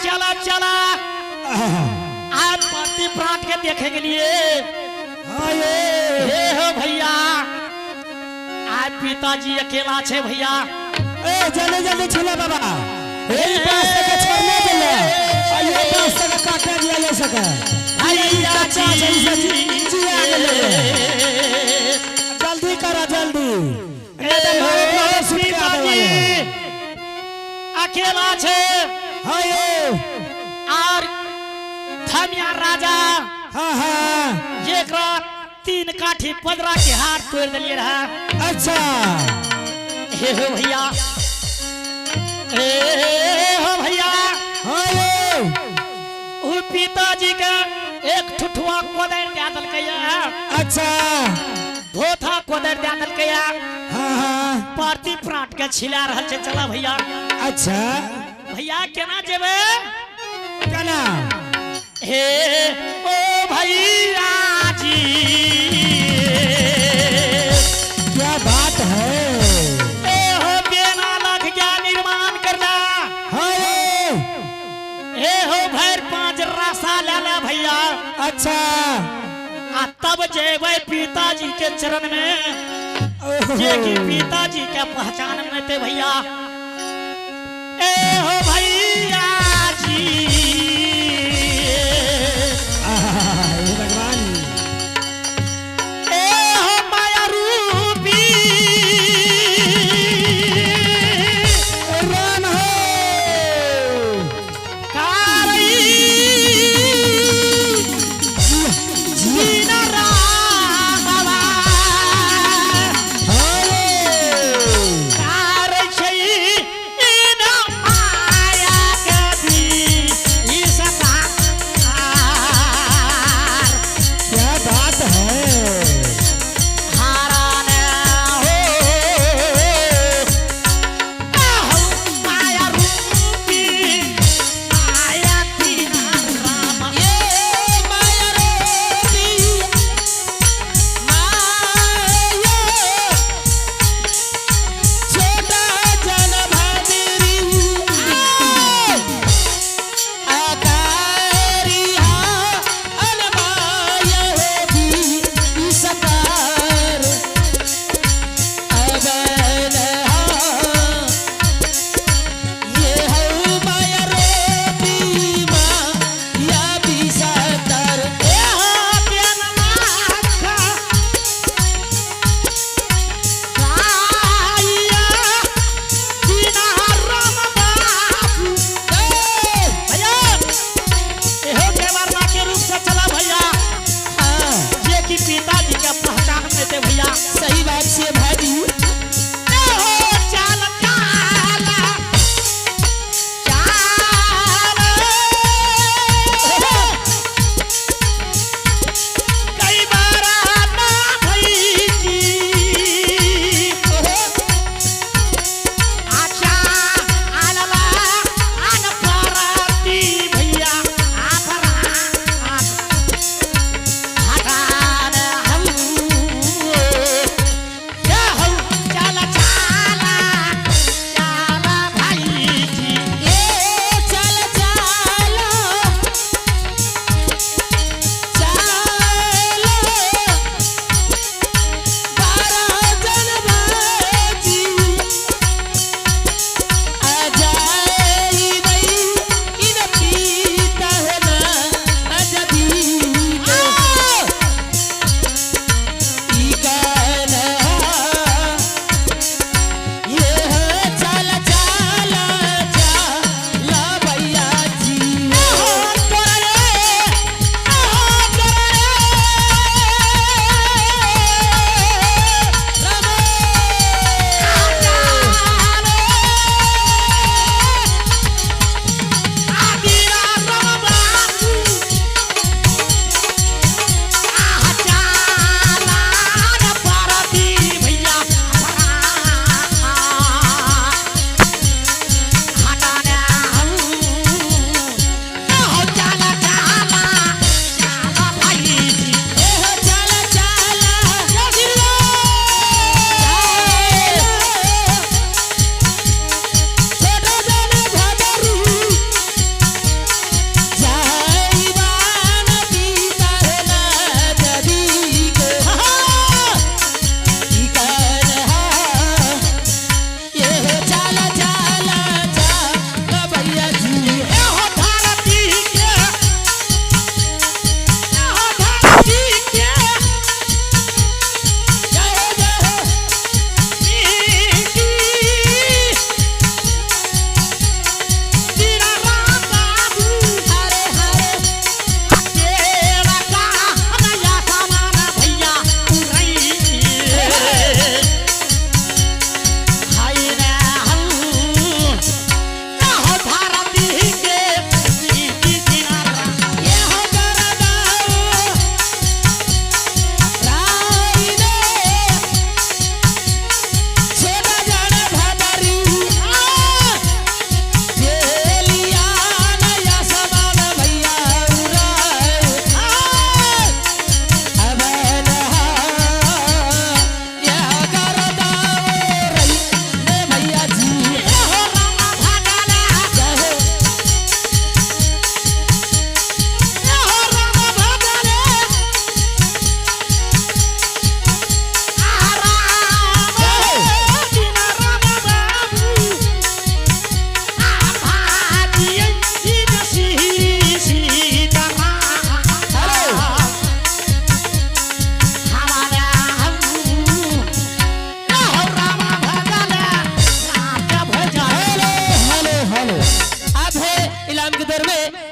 चला चला। आज पति प्रांत के देखे के लिए। हाँ ये। हे हो भैया, आज पिताजी अकेला छे भैया। ए जल्दी जल्दी छिला बाबा, ए पास तक छोड़ने दिले, ये पास तक काटा दिया जा सके। भैया चाचा जैसे जिया गेले। जल्दी करा जल्दी, नहीं तो मारे मारे सुट के आवे पिताजी वाले। अकेला छे। हाँ ये। और थमिया राजा हाँ हाँ जेकरा 3 काठी 15 के हाथ तोड़ दिलिए रहा। अच्छा। हे हो भैया, हे हो भैया। हाँ ये। उ पिताजी के एक ठुठुआ कोदारि दे देलकैया। अच्छा। धोथा कोदारि दे देलकैया। हाँ हाँ पार्टी प्रांत के छिला रहल छै। चला भैया। अच्छा। भैया, केना जेबै? केना? हे ओ भैया जी। क्या बात है! ए हो बेना लग गया निर्माण करला। हाँ ये। हे हो भैर पांच रासा ले ले भैया। अच्छा। आ तब जेबै पिताजी के चरण में। ओहो। जे कि पिताजी के पहचान में ते भैया। ए हो भैया जी। आहा, हे भगवान! ए हो माया रूपी राम हो। कारई दीन रामवा। हाँ ये। कार छै।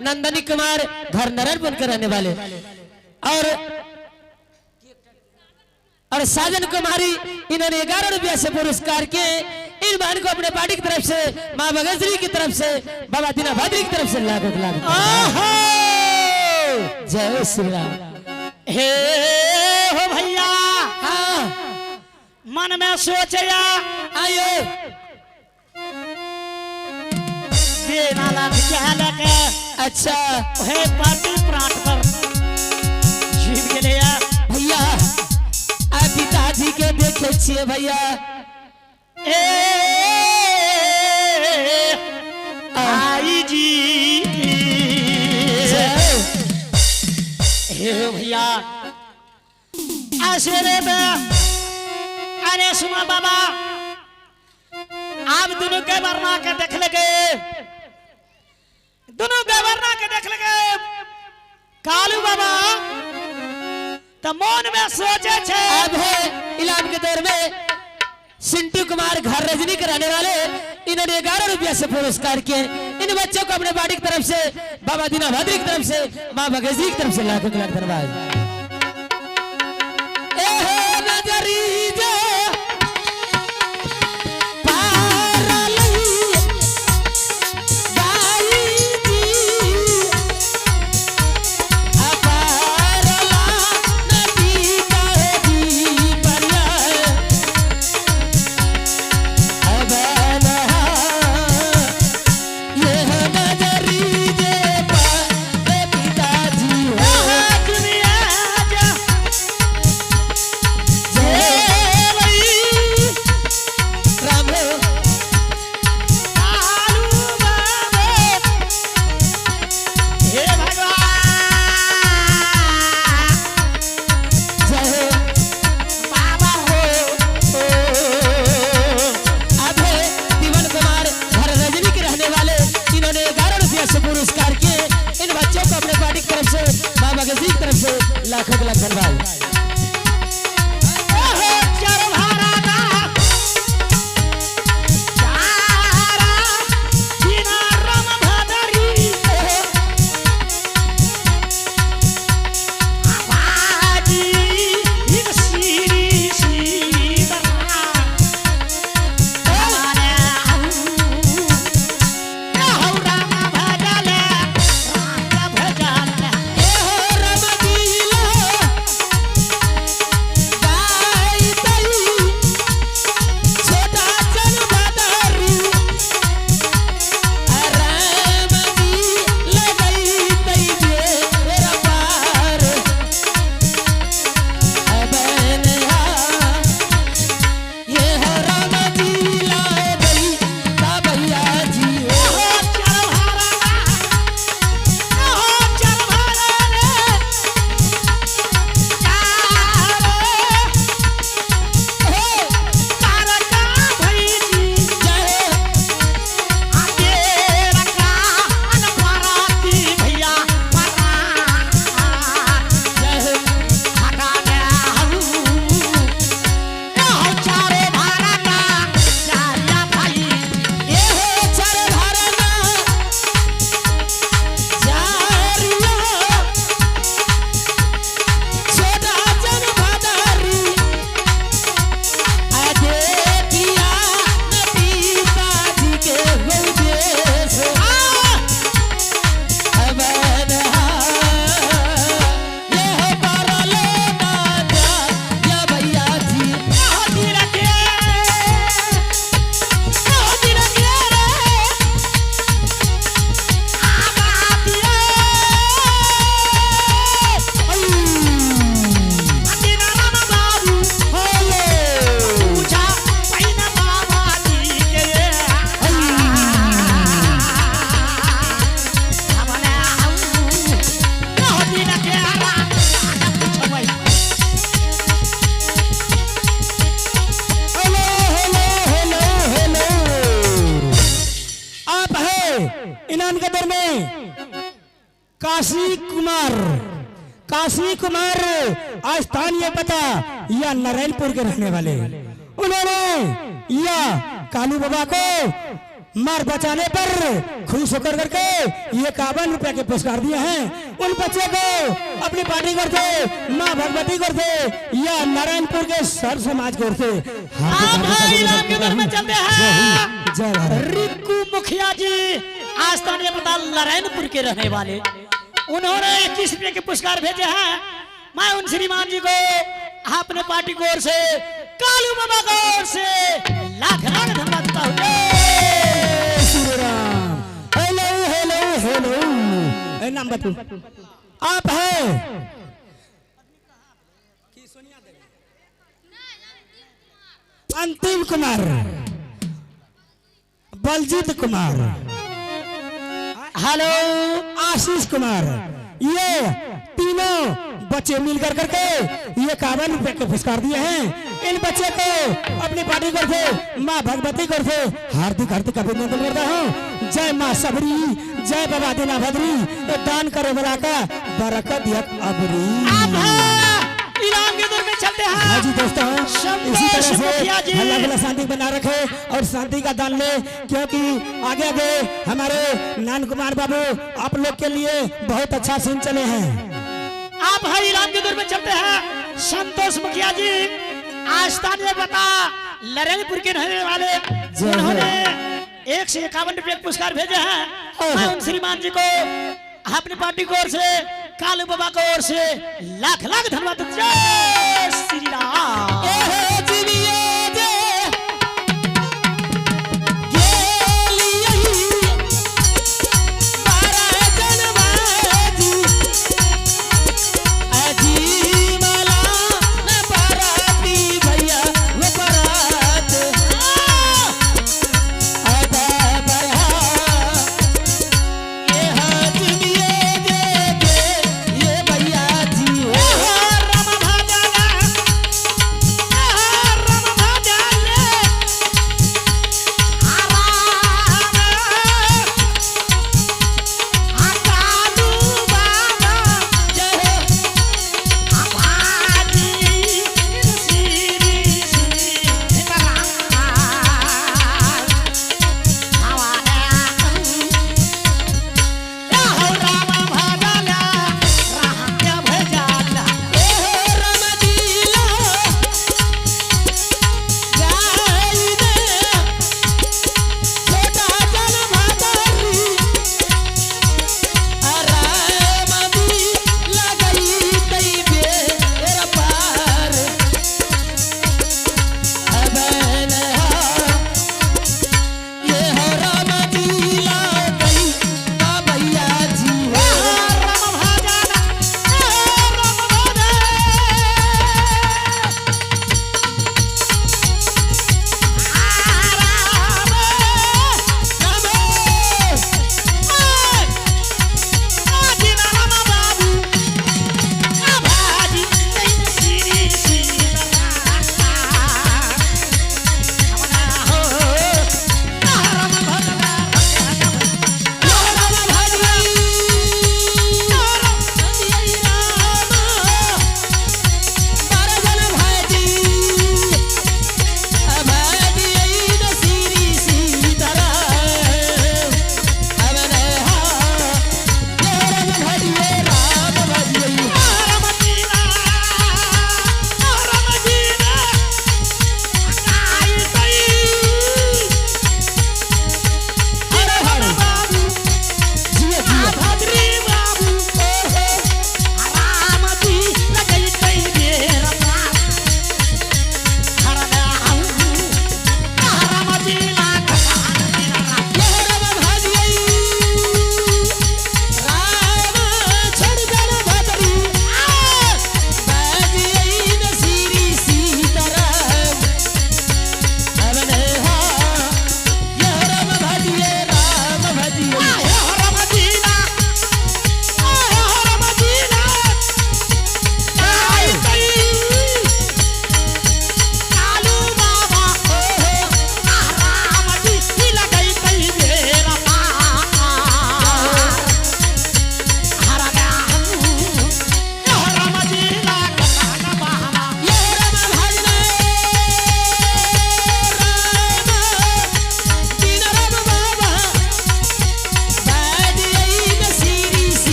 नंदनी कुमार घर नारायणपुर के रहने वाले और साजन कुमारी, इन्होंने 11 रुपया से पुरस्कार किए। इन बहन को अपने पार्टी की तरफ से, माँ बगेश्वरी की तरफ से, बाबा दीना भादरी की तरफ से लाखों लाख। आहा! जय श्री राम। हे हो भैया। हाँ। मन में सोचया आइयो। बिना लाख के अच्छा। हे पार्टी प्रांत पर जीव गेले या। भैया, आ पिताजी के देखे छिए भैया। ए आई जी। जय। हे हो भैया, आश्चर्य में। अरे सुना बाबा, आप दोनों के वरना के देख लगे, दोनों के वरना के देख लगे कालू बाबा तो मन में सोचे छे। अब है इलाम के दौर में सिंटू कुमार, घर रजनी के रहने वाले, इन्होंने 11 रुपया से पुरस्कार किए। इन बच्चों को अपने पार्टी की तरफ से, बाबा दीना भादरी की तरफ से, माँ भगेश्वरी की तरफ से लाखों लाख धन्यवाद। ए हो नजरी जो पार लई बाई जी, अपारला नदी का दीपला अबनहा, यह नजरी जे पार पिताजी हो। दुनिया जा। जय राम। कालू बाबा, हे भगवान। जय। बाबा हो। अब है दिवन कुमार, घर रजनी के रहने वाले, इन्होंने 11 रुपया से पुरस्कार किए। इन बच्चों को अपने पार्टी की तरफ से, बाबा गजी की तरफ से लाखों लाख धन्यवाद। ओहो चार भारा ना चारा बिना राम भदरी आबाजी इन श्री सीता राम भजल राम भजल। ए हो रमगीला गाई तई छोटा चल बदरू, राम जी लगई तई जे मेरा पार अबनहा, ये हो राम जी गई ता भैया जी हो। ओहो चार भारा ना, ओहो चार भारा रे, चार हे तारका भई जी। जय। आगे रखा अनपराती भैया परा जय। हटाने हऊ ओहो चारे भारा ना चारिया भाई। ये हो चार धारना चारिया छोटा जन भदारी, अदेतिया न पिताजी के हो देश अबनहा, ये हो परले ना जा या भैया जी। ओहो दिरके, ओहो दिरके रे आबादिया अतिना राम बाबू हेलो। पूछा पहिना बाबा जी के हमने आऊ ओहो दिरके रा पूछबै। Hello hello hello hello. आप है इनाम के दर में काशी कुमार, काशी कुमार स्थानीय पता या नारायणपुर के रहने वाले, उन्होंने या कालू बाबा को मार बचाने पर खुश होकर करके ये 51 रुपया के पुरस्कार दिए हैं। उन बच्चे को अपनी पार्टी करते, माँ भगवती करते या नारायणपुर के सर समाज करते। आप है इनाम के दर में चलते हैं। जय भारत। रिक्कू मुखिया जी आस्थानीय पता नारायणपुर के रहने वाले, उन्होंने 21 रुपये के पुरस्कार भेजे हैं। मैं उन श्रीमान जी को अपने पार्टी की ओर से, कालू बाबा की ओर से लाख लाख धन्यवाद देता हूँ। जय श्री राम। हेलो हेलो हेलो, ए, नाम बताओ आप है अंतिम कुमार, बलजीत कुमार, हेलो आशीष कुमार, ये तीनों बच्चे मिलकर करके ये 51 रुपए के पुरस्कार दिए हैं। इन बच्चे को अपनी पार्टी को से, माँ भगवती को से हार्दिक हार्दिक अभिनंदन करता हूँ। जय माँ सबरी, जय बाबा दीना भद्री, ये दान करे वाला का बरकत यक अबरी। आप है इनाम के दर में चलते हैं। हाँ जी दोस्तों, इसी तरह से मुखिया जी। अल्लाह ताला शांति बना रखे और शांति का दान ले, क्योंकि आगे आगे हमारे नान कुमार बाबू आप लोग के लिए बहुत अच्छा सीन चले हैं। आप है इनाम के दर में चलते हैं। संतोष मुखिया जी आस्थानीय बता लरेलपुर के रहने वाले, जय हो। उन्होंने 151 रुपये के पुरस्कार भेजे हैं। मैं उन श्रीमान जी को अपनी पार्टी की ओर से, कालू बाबा की ओर से लाख लाख धन्यवाद। जय श्री राम।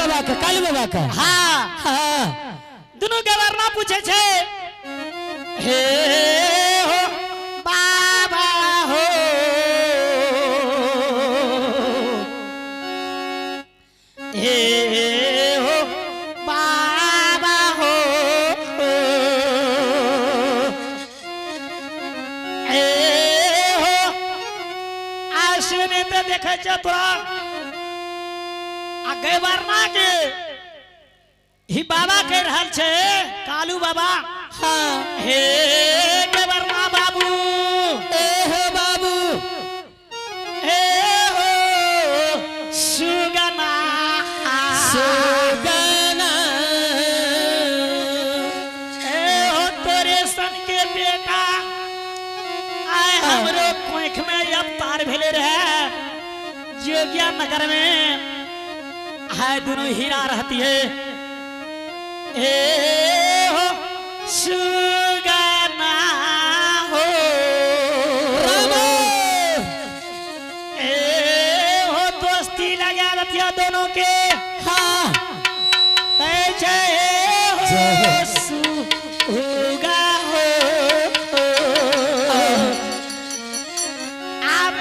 बाबा का, कालू बाबा का। हाँ। हाँ। दुनू गवर्नर पूछे छे, हे हो बाबा हो, हे हो बाबा हो, हे हो आश्विनी ते देखे छे तोरा आ गवर्नर के ही बाबा कह रहल छे कालू बाबा। हाँ। हे गवर्नर बाबू, ए हो बाबू, हे हो सुगना, सुगना, हे हो तोरे सन के बेटा आए हमरो कोख में अब तार भेले रहे जोगिया नगर में है दोनों हीरा रहती है। हे हो सुगना हो, रामो, ए हो दोस्ती लगा रतिया दोनों के। हाँ। कहै छै हे हो सुगा हो। आब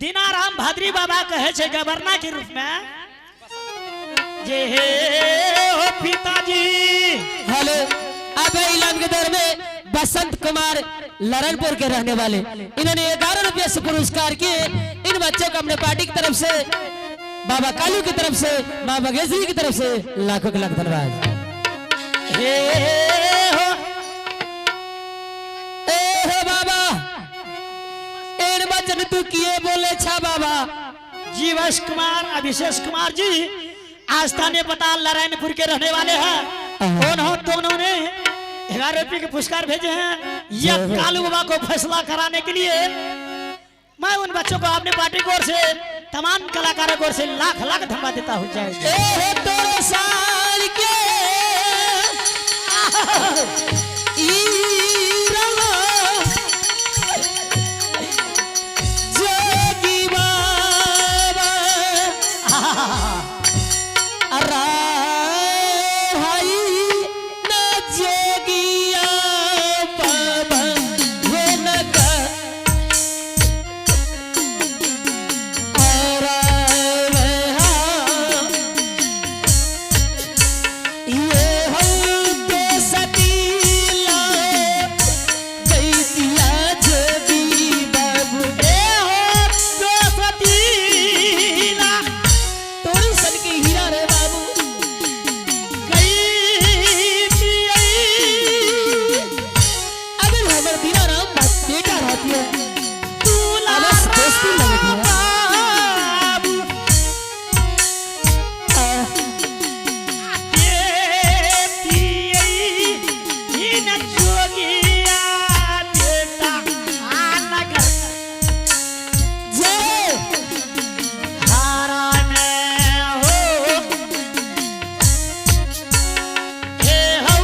दीनाराम भाद्री बाबा कहै छै गवर्नर के रूप में जे हे हो पिताजी। हेलो, अब इलाम के दौर में बसंत कुमार लरनपुर के रहने वाले, इन्होंने 11 रुपये से पुरस्कार किए। इन बच्चों को अपने पार्टी की तरफ से, बाबा कालू की तरफ से, माँ बघेश्वरी की तरफ से लाखों के लाख धन्यवाद। हे हो ए हो बाबा, इन बचन तू किए बोले छा बाबा। जीवश कुमार अभिषेक कुमार जी आस्थाने पता नारायणपुर के रहने वाले हैं। उन्होंने दोनों ने 11 रुपये के पुरस्कार भेजे हैं यह कालू बाबा को फैसला कराने के लिए। मैं उन बच्चों को अपने पार्टी की ओर से, तमाम कलाकारों की ओर से लाख लाख धन्यवाद देता हूँ। जय ए हो तोरे साल के ई रवा जोगी बाबा, अरा हाई न जोगिया बाबा वो न का, अरा वहा ये हो तो सतीला कैतिया जोगी बाबू। ए हो तो सतीला तोरी सन के हीरा रे बाबू गई पियई। अगर हमर दीनाराम बेटा रहती है तुला अवश्य दोस्ती लगती है। बाबू जोगिया बेटा नगर जय हारा में हो हे हौ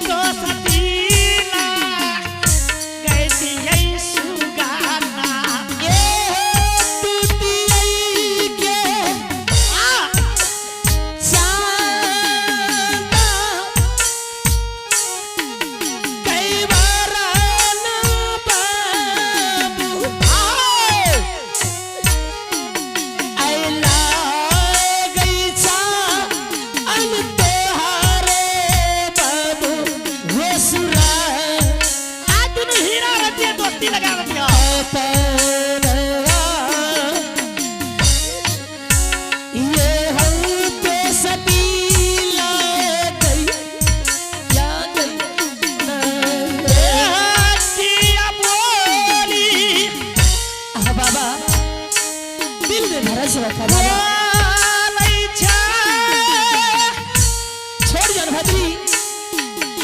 तो सतीला गैती सुगाना। ए हो टूटी के आ चांदा कई बार ना बाबू ऐला गई चा अन तोहारे बाबू वो सुरा आ दुनू हीरा रतिया दोस्ती लगा रतिया। ये हम तो सतीला गई या गई ना। ए हटिया बोली आह बाबा, दिल में भरोसा रखा बाबा। बोलै छै छोड़ जान भाजी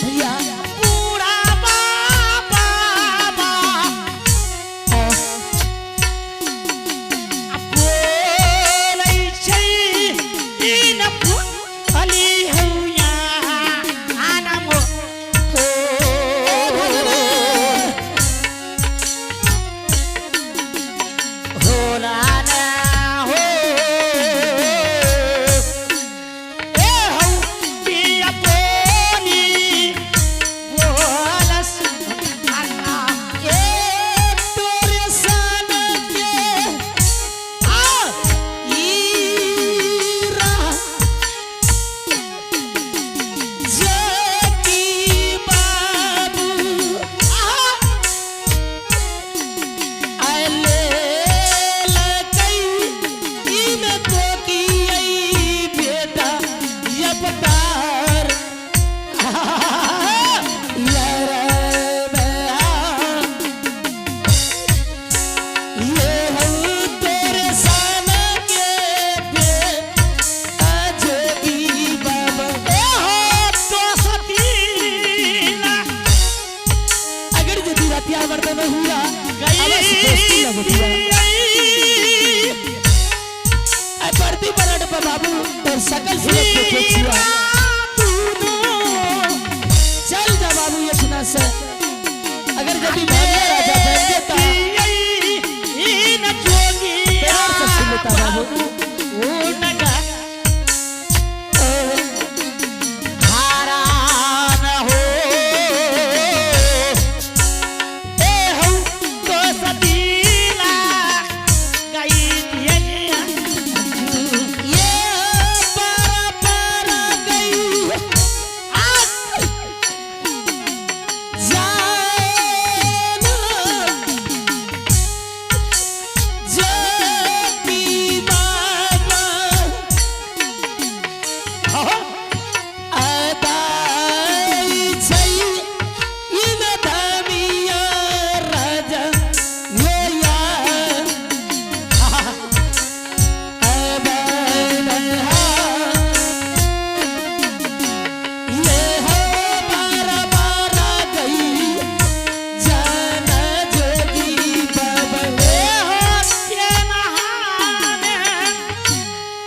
भैया। पूरा बाबा बोलै छै ई न अली हौया आनमो हो होला ना हो। सूरतिया मर्द में हुआ अवश्य दोस्ती लगतिया। ऐ परती पलट पर बाबू तोर सकल सूरत देखे छिया। चल जा बाबू ये सुना से, अगर जब भी भाग्य राजा बन देता प्यार से सुन लेता बाबू। ये पारा पारा गई जान ज्योति बाबा अदाई छै इन धमिया राजा लोया ये हो बारा बारा गई जाना जोगी बाबा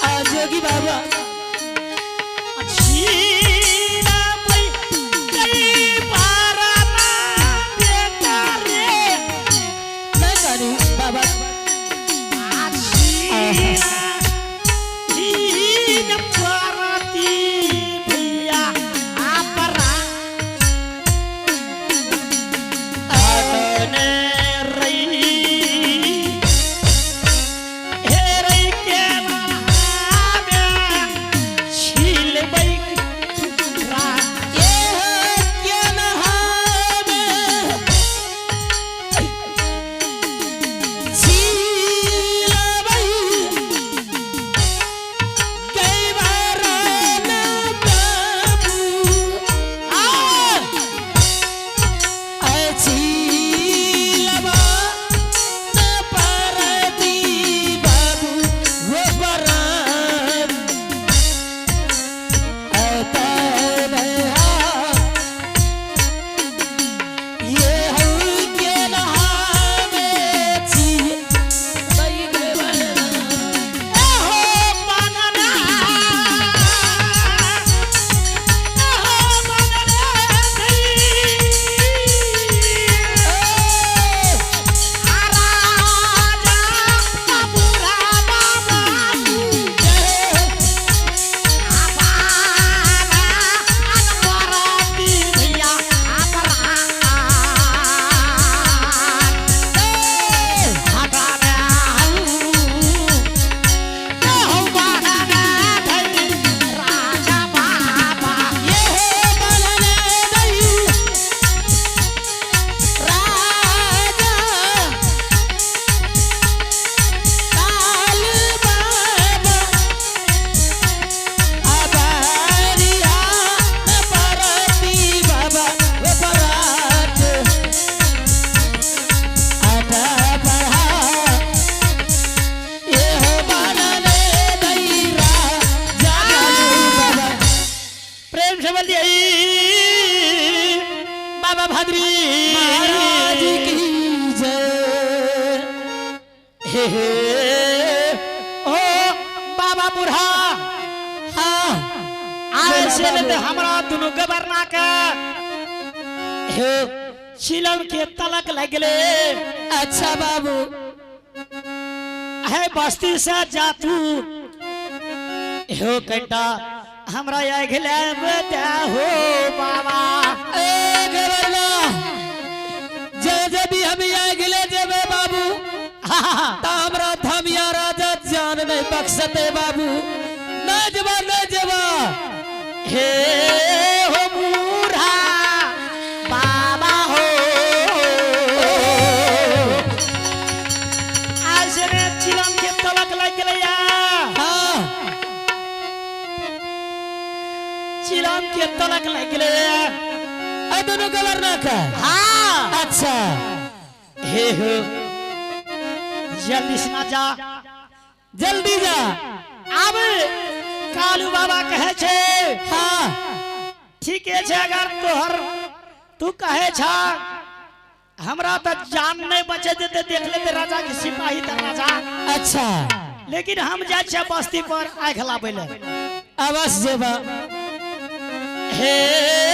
आ जोगी बाबा। मैं गानी बाबा। ये हो क्या नहामे छीलबई कई बार ना बाबू आ छीलबा न परती बाबू वो बरान ये के नहावे छी। ये हो बलन दई राजा काल बाबा अबारिया न परती बाबा वो परात आटा पढ़ा। ये हो बलन दई राजा बाबा। प्रेम से बोल दिया बाबा भादरी महाराज की जय। हे हे ओ बाबा बुढ़ा। हाँ। आए से लेते हमरा दुनु गबरना के हे शिलम के तलक लगले। अच्छा बाबू। है बस्ती से जातू हो कंटा हमरा अगले हो बाबा। ए गवर्ना, जे जे भी हम अगले जेबे बाबू ता हमरा थमिया राजा जान नहीं बख्शते बाबू। न जेबा न जेबा। हे हो बूढ़ा बाबा हो आज रे चिलम के तलक लग गेलैया। हाँ। चिलम के तलक लग गेलैया। ए दोनों गवर्नर का। हाँ। अच्छा। हे हो जल्दी से ना जा। जल्दी जा। आब कालू बाबा कहे छे। हाँ। ठीके छे, अगर तोहर तू कहे छा हमरा तो जान नहीं बचे देते, देख लेते राजा के सिपाही त राजा। अच्छा। लेकिन हम जाइ छियै बस्ती पर आँख लाबै ले। अवश्य जेबा। हे।